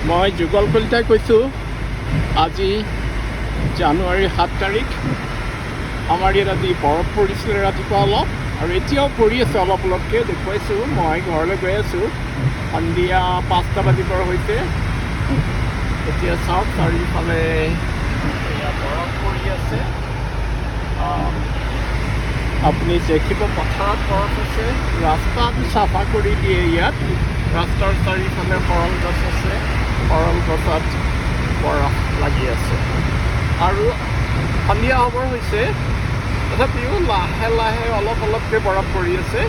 মই যুগল কলিতাই কৈছোঁ। আজি জানুৱাৰীৰ 7 তাৰিখ। আমাৰ ইয়াত আজি বৰফ পৰিছিলে ৰাতিপুৱা অলপ, আৰু এতিয়াও পৰি আছে অলপ অলপকৈ। দেখুৱাইছোঁ, মই ঘৰলৈ গৈ আছোঁ। সন্ধিয়া 5টা বাজিবৰ হৈছে। এতিয়া চাওক, চাৰিওফালে এয়া বৰফ পৰি আছে। আপুনি দেখিব পথাৰত বৰফ আছে, ৰাস্তাত চাফা কৰি দিয়ে। ইয়াত ৰাস্তাৰ চাৰিওফালে সৰল গছ আছে, সৰল গছত বৰফ লাগি আছে। আৰু সন্ধিয়া হ'বৰ হৈছে, তথাপিও লাহে লাহে অলপ অলপকৈ বৰফ পৰি আছে।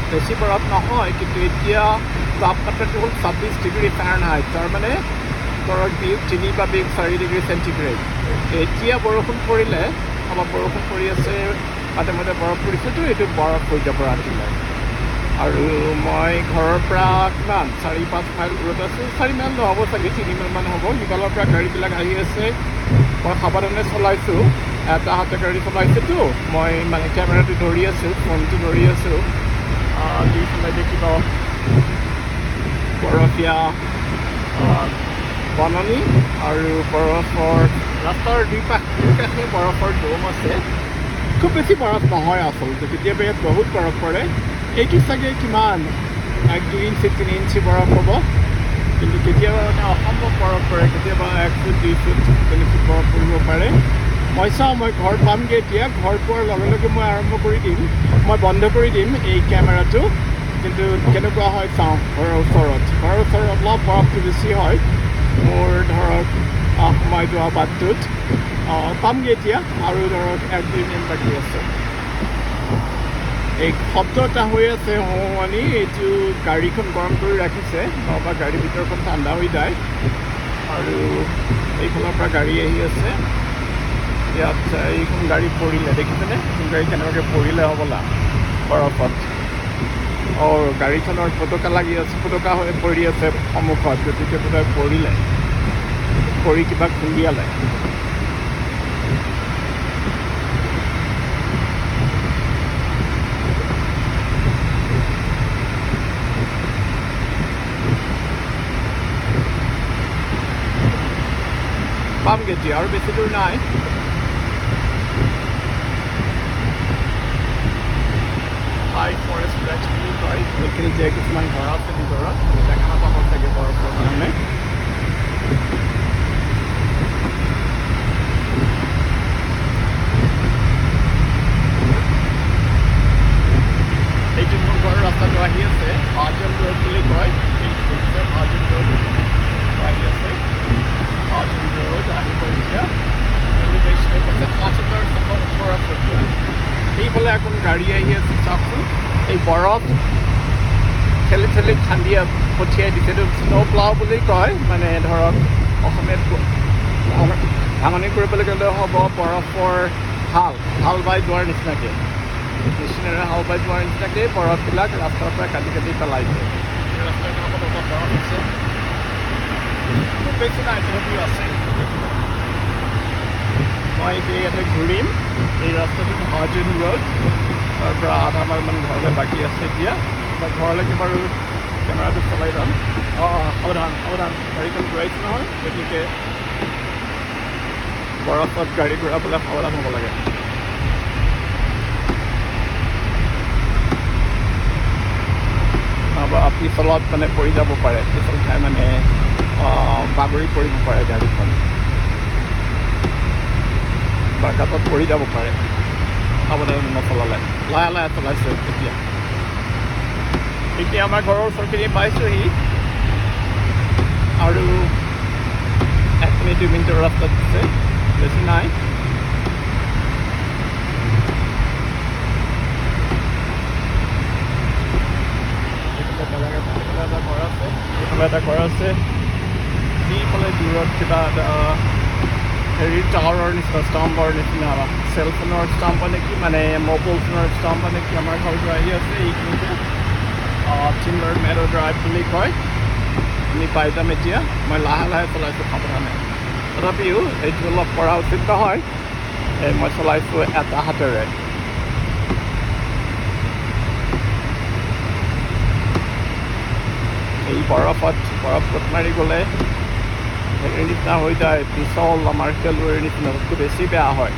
বেছি বৰফ নহয়, কিন্তু এতিয়া তাপমাত্ৰাটো হ'ল 26 ডিগ্ৰী ফাৰেনহাইট, তাৰমানে ধৰক -3 বা -4 ডিগ্ৰী চেণ্টিগ্ৰেড। এতিয়া বৰষুণ পৰিলে, অলপ বৰষুণ পৰি আছে, মাজে মাজে বৰফ পৰিছেতো, এইটো বৰফ হৈ যাব ৰাতিলৈ। আৰু মই ঘৰৰ পৰা কিমান 4-5 মাইল দূৰত আছোঁ। 4 মাইল নহ'ব চাগে, 3 মাইলমান হ'ব। সিফালৰ পৰা গাড়ীবিলাক আহি আছে। মই সাৱধানে চলাইছোঁ, এটা হাতে গাড়ী চলাইছোঁতো, মই মানে কেমেৰাটো ধৰি আছোঁ, ফোনটো ধৰি আছোঁ। দুইফালে দেখিব বৰফীয়া বননি আৰু বৰফৰ ৰাস্তাৰ দুই কাষে বৰফৰ দম আছে। খুব বেছি বৰফ নহয় আচলতে, কেতিয়াবা ইয়াত বহুত বৰফ পৰে। এইটো চাগে কিমান 1-2 ইঞ্চি 3 ইঞ্চি বৰফ হ'ব, কিন্তু কেতিয়াবা মানে অসম্ভৱ বৰফ পৰে। কেতিয়াবা 1 ফুট 2 ফুট 3 ফুট বৰফ পৰিব পাৰে। মই চাওঁ, মই ঘৰ পামগৈ এতিয়া। ঘৰ পোৱাৰ লগে লগে মই আৰম্ভ কৰি দিম, মই বন্ধ কৰি দিম এই কেমেৰাটো। কিন্তু কেনেকুৱা হয় চাওঁ। ঘৰৰ ওচৰত অলপ বৰফটো বেছি হয়। মোৰ ধৰক সোমাই যোৱা বাটটোত পামগৈ এতিয়া। আৰু ধৰক 1-2 মিনিট বাকী আছে। এই শব্দ এটা হৈ আছে হোঁহোৱানি, এইটো গাড়ীখন গৰম কৰি ৰাখিছে, নহ'বা গাড়ীৰ ভিতৰখন ঠাণ্ডা হৈ যায়। আৰু এইফালৰ পৰা গাড়ী আহি আছে। ইয়াত এইখন গাড়ী পৰিলে, দেখিছেনে? এইখন গাড়ী কেনেবাকৈ পৰিলে হ'বলা বৰফত। অঁ, গাড়ীখনৰ ফটকা লাগি আছে, ফটকা হৈ পৰি আছে সন্মুখত, গতিকে বোধহয় পৰিলে, পৰি কিবা খুন্দিয়ালে। পামগৈ এতিয়া, আৰু বেছি দূৰ নাই। হাই ফৰেষ্ট ৰেঞ্চ বুলি কয় এইখিনি, যে কিছুমান ঘৰ আছে ভিতৰত, দেখা নাপাব চাগে বৰফৰ কাৰণে। এইটো মোৰ ঘৰৰ ৰাস্তাটো আহি আছে, ভাৰ্জিন ৰোড বুলি কয়। এইটো দেখিছে, ভাৰ্জিন ৰোড আহি আছে। ভাৰ্জিন ৰোড আহিব এতিয়া। এলিভেশ্যন আছে 7618 এতিয়া। সেইফালে এখন গাড়ী আহি আছে, চাওকচোন। এই বৰফ ঠেলি ঠেলি খান্দি পঠিয়াই দিছে। এইটো স্ন' প্লাও বুলি কয়, মানে ধৰক অসমীয়াত ভাঙনি কৰিবলৈ গ'লে হ'ব বৰফৰ হাল, হাল বাই যোৱাৰ নিচিনাকৈ, মেচিনেৰে হাল বাই যোৱাৰ নিচিনাকৈ বৰফবিলাক ৰাস্তাৰ পৰা কাটি কাটি পেলাইছে। ৰাস্তাৰ কাষত অলপ বৰফ আছে, খুব বেছি নাই, তথাপিও আছে। মই এতিয়া ইয়াতে ঘূৰিম। এই ৰাস্তাটো ভাৰ্জিন ৰোড, তাৰ পৰা আধা মাইলমান ঘৰলৈ বাকী আছে এতিয়া। মই ঘৰলৈকে বাৰু কেমেৰাটো চলাই যাম। অঁ, সাৱধান সাৱধান, গাড়ীখন ঘূৰাইছোঁ নহয়, গতিকে বৰফত গাড়ী ঘূৰাবলৈ সাৱধান হ'ব লাগে। নহ'বা পিছলত মানে পৰি যাব পাৰে, পিছল খাই মানে বাগৰি পৰিব পাৰে গাড়ীখন, বা গাঁতত পৰি যাব পাৰে সাৱধানে নচলালে। লাহে লাহে চলাইছোঁ এতিয়া। এতিয়া আমাৰ ঘৰৰ ওচৰখিনি পাইছোঁহি, আৰু 1 মিনিট 2 মিনিটৰ ৰাস্তাত আছে, বেছি নাই। এইফালে এটা ঘৰ আছে, এইফালে এটা ঘৰ আছে। সেইফালে দূৰত কিবা এটা হেৰি টাৱাৰৰ নিচিনা, স্তম্ভৰ নিচিনা, চেলফোনৰ স্তম্ভ নেকি, মানে মোবাইল ফোনৰ স্তম্ভ নেকি, আমাৰ ঘৰটো আহি আছে এইখিনিতে। টিম্বাৰ মেডো ড্ৰাইভ বুলি কয়। আমি পাই যাম এতিয়া। মই লাহে লাহে চলাইছোঁ সাৱধানে, তথাপিও এইটো অলপ কৰা উচিত নহয়। এই মই চলাইছোঁ এটা হাতেৰে। এই বৰফত বৰফ গোট মাৰি গ'লে হেৰিৰ নিচিনা হৈ যায়, পিছল। আমাৰ খেলুৱৈৰ নিচিনা, তাতকৈ বেছি বেয়া হয়।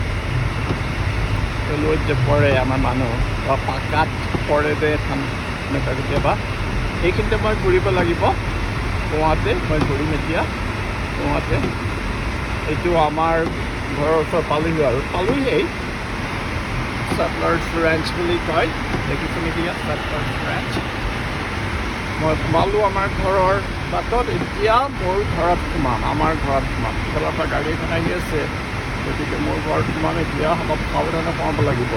খেলুৱৈত যে পৰে আমাৰ মানুহ বা পাকাত পৰে যে এনেকুৱা কেতিয়াবা। এইখিনিতে মই ঘূৰিব লাগিব। সোঁহাতে মই ঘূৰিম এতিয়া, সোঁহাতে। এইটো আমাৰ ঘৰৰ ওচৰ পালোহি আৰু পালোহিয়েই। চেটলাৰ্ছ ৰেঞ্চ বুলি কয়, দেখিছে নেকি ইয়াত চেটলাৰ্ছ ৰেঞ্চ। মই সোমালোঁ আমাৰ ঘৰৰ বাটত। এতিয়া মোৰ ঘৰত সোমাম, আমাৰ ঘৰত সোমাম। সিফালৰ পৰা গাড়ী এখন আহি আছে, গতিকে মোৰ ঘৰত সোমাম এতিয়া। অলপ সাৱধানে সোমাব লাগিব।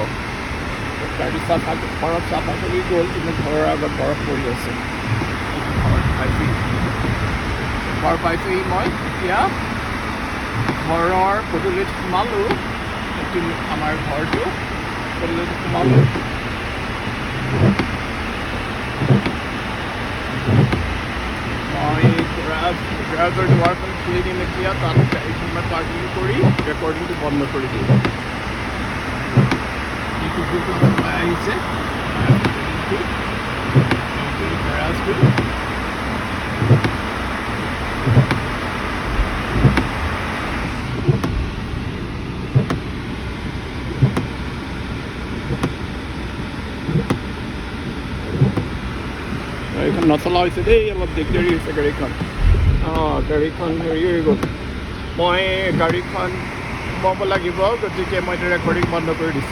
গাড়ী চাফা, বৰফ চাফা কৰি গ'ল, কিন্তু ঘৰৰ আগত বৰফ পৰি আছে। ঘৰত পাইছোহি, ঘৰ পাইছোহি মই। এতিয়া ঘৰৰ পদূলিত সোমালোঁ। এইটো আমাৰ ঘৰটো, পদূলিত সোমালোঁ। মই গেৰাজৰ দুৱাৰখন খুলি দিম এতিয়া। তাত গাড়ীখন মই পাৰ্কিং কৰি ৰেকৰ্ডিংটো বন্ধ কৰি দিম। এই কুকুৰটো সোমাই আহিছে। গেৰাজটো। গাড়ীখন নচলা হৈছে দেই, অলপ দিগদাৰী হৈছে গাড়ীখন। অঁ, গাড়ীখন হেৰি হৈ গ'ল। মই গাড়ীখন সোমাব লাগিব, গতিকে মই এতিয়া ৰেকৰ্ডিং বন্ধ কৰি দিছোঁ।